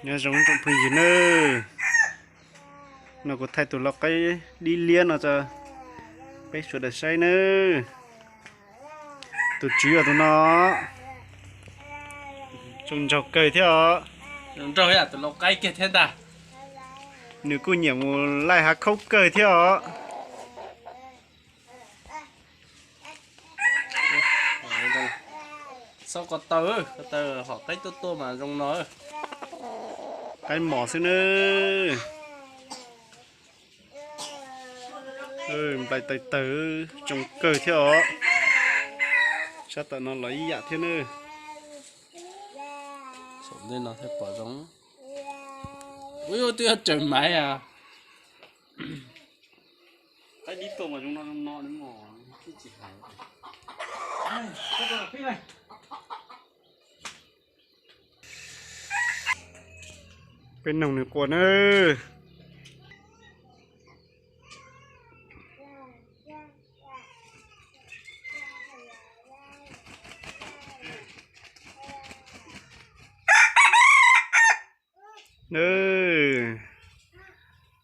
Nyob zoo tsoom phooj ywg nawb, no kuv thaij tus lau qaib dib liab no rau peb sawv daws saib nawb. Tus tswv yog tus no, zoo nraug kawg thiab os. Zoo nraug tus lau qaib kiag thiab ntag. Nws kuj nyiam mus laij hav khaub kawg thiab os. Xauj ko taw, ko taw hom qaib tuaj tuaj mas zoo no. Qaib mos xwb nawb. Nplai taw tawg zoo kawg thiab os. Sab tom no los ib yam thiab nawb. Saum ntej no thiaj pom zoo. Ub, twb yog raws maiv as. Qaib dib tuaj mas zoo no zoo no, tsis hais. Peb noog nws quas nawb.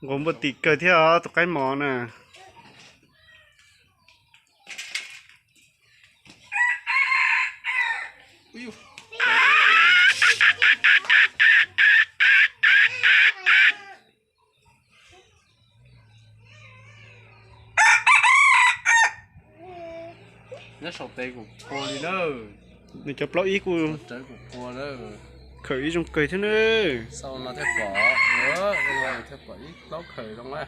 Nqus npuaj tim kawg thiab os tus qaib mos na. Nyob saum tes kuj qua li na. Nws cov plaub ib kuj rawv kuj qua na. Khawm ib zoo kawg thiab na. Xauj no thiaj pom, thiaj pom ib plaub khawm zoo na.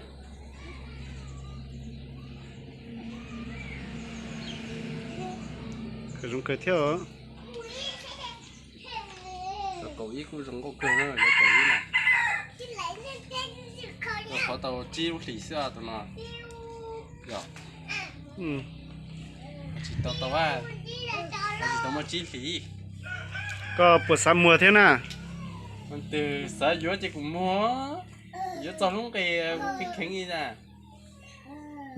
Khawm zoo kawg thiab os. Cov kaum ib kuj zoo nkauj kawg na, cov kaum ib na. Tus qhov tau tsib lub hlis xwb tus no. Yog tsis tau tau, tsis tau muaj tsib hlis. Koj puas xav muag thiab na? Twg xav yuav ces kuv muag, yuav txog lub nqis kuv pheej kheev li na.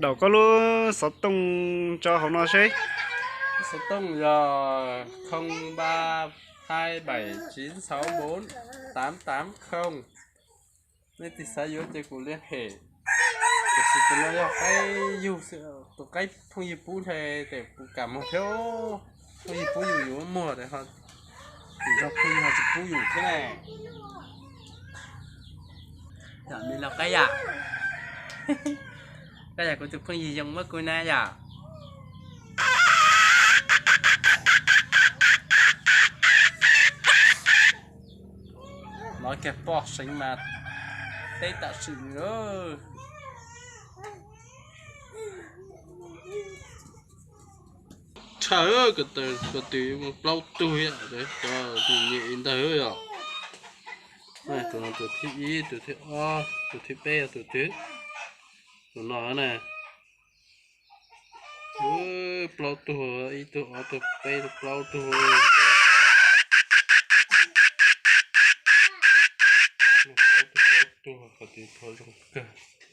Daum koj lub xov tooj tso hauv no seb. Xov tooj yog không ba hai bảy chín sáu bốn tám tám không. Nej tig xav yuav ces kuv liên hệ. Tiam sis tus no yog qaib yug, tus qaib phooj ywg pub ntshai tes kuv kam muag thiab. Phooj ywg pub yus yuav muag tes ho, tus zog phooj ywg ho tsis pub yus thiab ne. Yog me lau qaib yom? Koj yog kuv tus phooj ywg zoo muab kuv na yom? Hnov kiag poj seev mas teb tam sim li. Tshaj, ko taw ko tw muaj plaub tug yom, cov nyiam ntawd yom. Tus no tus thib ib, tus thib ob, tus thib peb yog tus twg? Tus no na. Plaub tug, ib tug ob tug peb tug plaub tug. Plaub tug, plaub tug, qhov twg pom zoo kawg.